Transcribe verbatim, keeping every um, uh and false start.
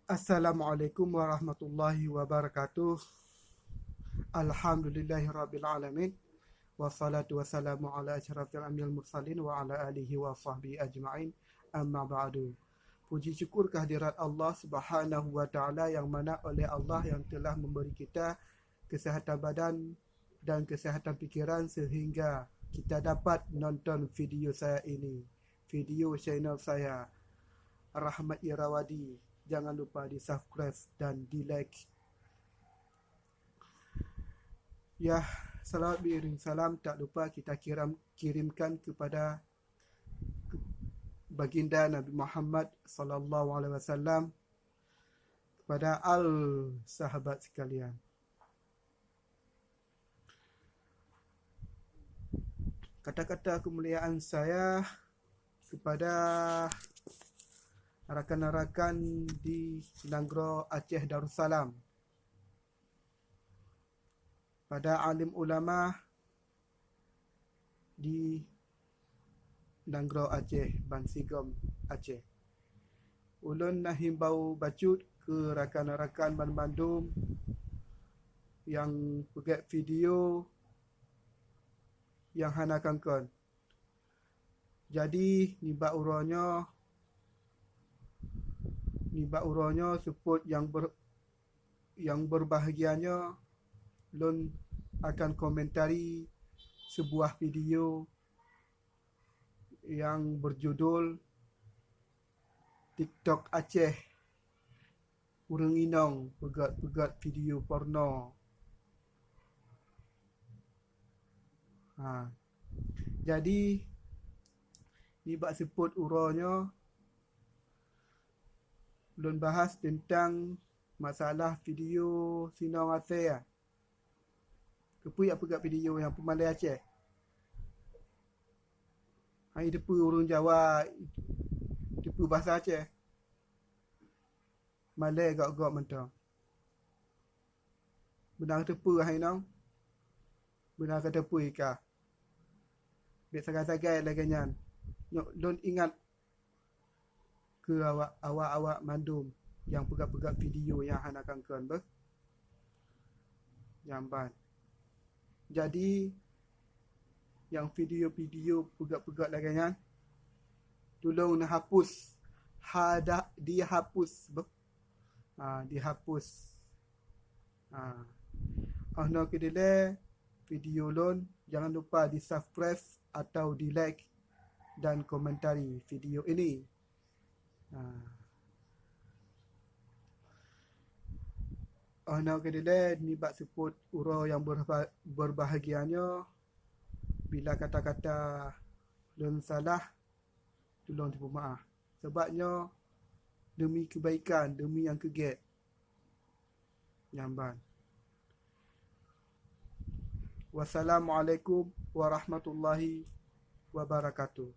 Assalamualaikum warahmatullahi wabarakatuh. Alhamdulillahirabbil alamin. Wassalatu wassalamu ala asyrafil anbiya'il mursalin wa ala alihi wa sahbihi ajma'in. Amma ba'du. Puji syukur kehadirat Allah Subhanahu wa Ta'ala, yang mana oleh Allah yang telah memberi kita kesehatan badan dan kesehatan pikiran sehingga kita dapat nonton video saya ini, video channel saya, Rahmat Irawadi. Jangan lupa di-subscribe dan di-like. Ya, salawat beriring salam tak lupa kita kirim, kirimkan kepada, ke-, baginda Nabi Muhammad sallallahu alaihi wasallam, kepada al sahabat sekalian. Kata-kata kemuliaan saya kepada rakan-rakan di Nanggroe Aceh Darussalam, pada alim ulama di Nanggroe Aceh, bansigom Aceh. Ulôn na himbau bacut keu rakan-rakan banmandum nyang peugét video nyang hana kangkon. Jadi, nibak uroe nyoe, nibak uroe nyoe seupôt nyang ber-, nyang berbahagia nyoe, lôn akan komentari sebuah video yang berjudul TikTok Aceh, ureuëng inong peugét-peugét video porno. Ha. Jadi, nibak seupôt uroe nyoe, lôn bahas teuntang masalah video sinong asèe. Keupeue jak peugét video nyang peumalèe Aceh? Hai teupeu ureuëng Jawa, teupeu bahasa Aceh. Malèe gok-gok mantong. Beuna teupeu hai nong. Beuna ka teupeu ka. Bèk sagai-sagai lagèe nyan. Nyoe lôn ingat keu awak, awak-awak mandum nyang peugét-peugét video nyang hana kangkon beuh. Nyang ban. Jadi, nyang video-video peugét-peugét lagèe nyan, tulông neuhapus. Hada dihapus beuh. Ha, dihapus. Ha. Oh noe keu dilèe video lôn, jangan lupa di-subscribe atau di-like dan komentari video ini. Ha. Oh noe keu dilèe nibak seupôt uroe nyang berba-, berbahagia nyoe, bila kata-kata lôn salah, tulông teupeumaáh. Sabab nyoe deumi keubaikan, deumi nyang keugét. Nyan ban. Wassalamualaikum warahmatullahi wabarakatuh.